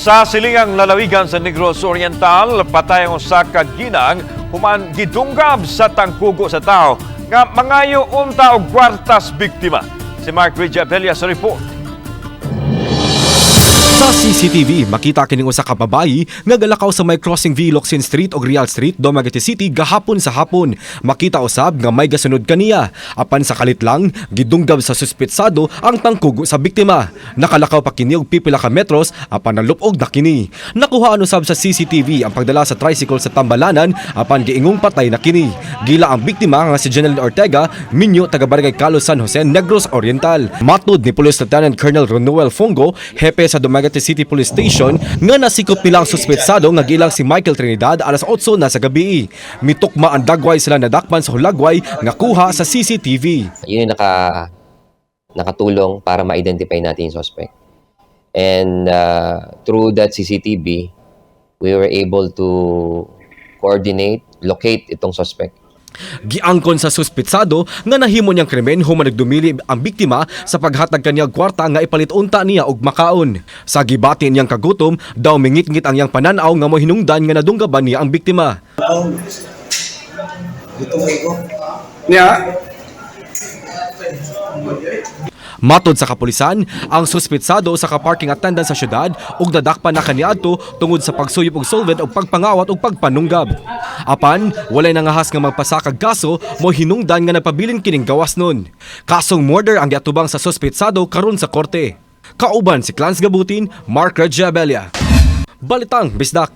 Sa silingang lalawigan sa Negros Oriental, patay ang usa ka ginang human gidunggab sa tangkugo sa tao nga mangayo unta og kwartas biktima. Si Mark Ridge Abella sa report. Sa CCTV, makita kining usa ka babayi nga galakaw sa may crossing V Locsin Street ug Real Street, Dumaguete City gahapon sa hapon. Makita usab nga may gasunod kaniya. Apan sa kalit lang, gidunggab sa suspetsado ang tangkugo sa biktima. Nakalakaw pa kini og pipila ka metros apan nalupog na kini. Nakuhaan usab sa CCTV ang pagdala sa tricycle sa Tambalanan apan giingong patay na kini. Gila ang biktima nga si Jeneline Ortega, minyo taga Barangay Carlos San Jose, Negros Oriental. Matod ni Police Lieutenant Colonel Ronuel Fongo, hepe sa Dumaguete City Police Station, nga nasikop nila ang suspetsado nga gilang si Michael Trinidad alas 8 na sa gabi. Mitukma ang dagway sila nadakpan sa hulagway nga kuha sa CCTV. Yun yung nakatulong para ma-identify natin yung suspect. And through that CCTV, we were able to coordinate, locate itong suspect. Giangkon sa suspetsado nga nahimo niyang krimen human nagdumili ang biktima sa paghatag kaniya og kwarta nga ipalit unta niya og makaon. Sa gibati niyang kagutom, daw mingitngit ang iyang pananaw nga mohinungdan nga nadunggaban niya ang biktima. Niya, Matod sa kapulisan, ang suspetsado sa ka-parking attendant sa syudad ug nadakpan na kaniadto tungod sa pagsuyop og solvent ug pagpangawat ug pagpanunggab. Apan, walay nangahas nga magpasakag kaso mo hinungdan nga nagpabilin kining gawas nun. Kasong murder ang giatubang sa suspetsado karon sa korte. Kauban si Clans Gabutin, Mark Regiabella. Balitang Bisdak.